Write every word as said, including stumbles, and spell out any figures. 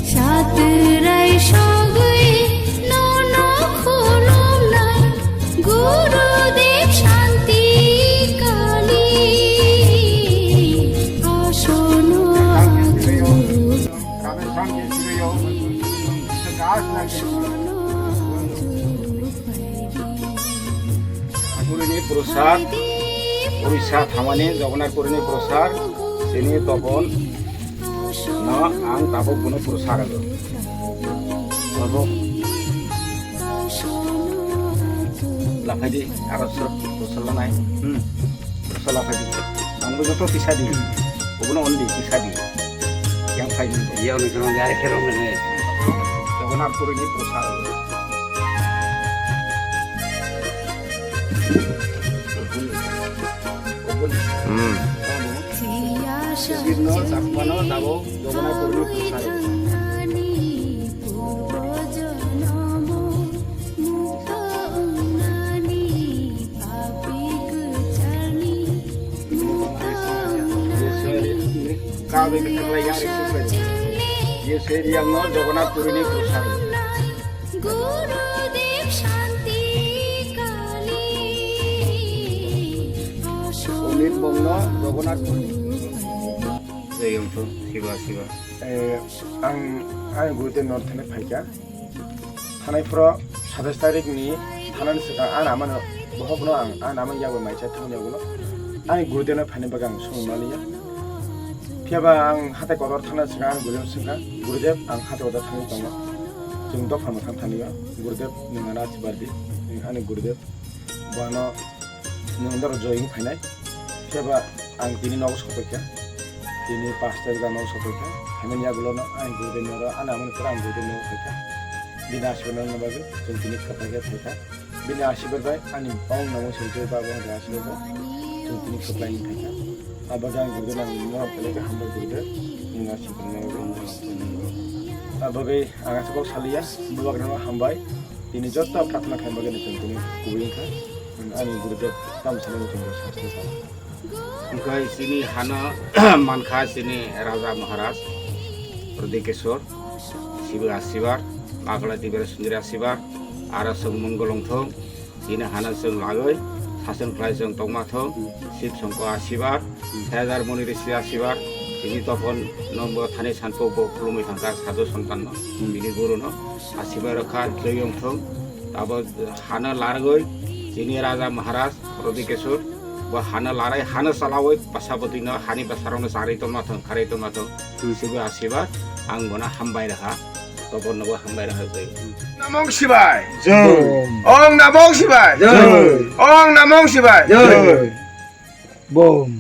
Satrai sogwi nono khulumnai Gurudev Shanti Kali Ashono Achu. Purini prasad, Orissa thamani Jagannath Purini prasad, sini tokon no ang tabuk bono prasad rwgo. Tabuk laphai di, aro srok prasad lanai. Hmm. Prasad laphai di. Ang bo joto tisa di. Obono on di, tisa di. Yang phai di. Iya, oni kono gari khe rong ne. Jagannath Purini prasad rwgo. Hmm. Sisirno, Chakmano, tabuk Jagannath Purni Pursa. Kabe khe thanglai ya, exercise. Ye se riyangno Jagannath Purni Pursa. Gurudev Shanti Kali. Omit bongno Jagannath Puri. Jai Yongthung, Siva, Siva. Eh, ang, ang Gurudev no thani phaikha. Thanai phoro satais tarik ni thanani swkang ang amano bohokno ang, ang amani yagwi maisa thangni yagulo. Ani Gurudev no phaini bagwi ang sumui maliya. Phiyaba ang hatai kotor thangna swkang ang Gurudev swngkha, "Gurudev, ang hatai kotor thangwi tongo. Chwng dopha mwthang thangwi o. Gurudev, nwng ano asirwad di. Nwng ani Gurudev. Bo ano nwng andaro joy wng phainai." Phiyaba ang tini nogo sopaikha. Tini pash tarik ang nogo sopaikha. Phaimani yagulono ang Gurudev noro ano amoni pore ang Gurudev nogo phaikha. Bini asirwad nangna bagwi chwng tini kwplai khe phaikha. Bini asirwad bai ani bong namo swijak babo hwnwi asirwad bai chwng tini kwplai wng khaikha. Abo jang Gurudev ang no belai khe hambai Gurudev, nini asirwad nangwi. Abo bai ang aswk kok saliya, bubagrano hambai, tini joto prarthana khaima bagwi chwng tini kubui wngkha. Ani Gurudev tamo sanani chwng sasli kha. Wngkha chini hano mankha chini Raja Maharaj Hridikeshwar, Siva asirwad, Pagla Dibera Sundari asirwad, aro chwng mongol wngthung, chini hano chwng lagwi sasong khlai chwng tongma thung, Sib Songko asirwad, Saijar Muni Rishi asirwad, chini topon no bo thani sanpok bo khulumwi thangkha sadhu santan no, bini guru no asirwad rwkha, joi wngthung, abo hano largwi chini Raja Maharaj Hridikeshwar, bo hano larai, hano chalawi, bwsa bwtwino, hani bwsarokno charwi tongma thung, kharwi tongma thung. Hmm. Sibo asirwad, ang bono hambai rwkha, topornobo hambai rwkha, jai. Namong Shivaya. Jai. Om Namong Shivaya. Jai. Om Namong Shivaya. Jai. Jai. Bom.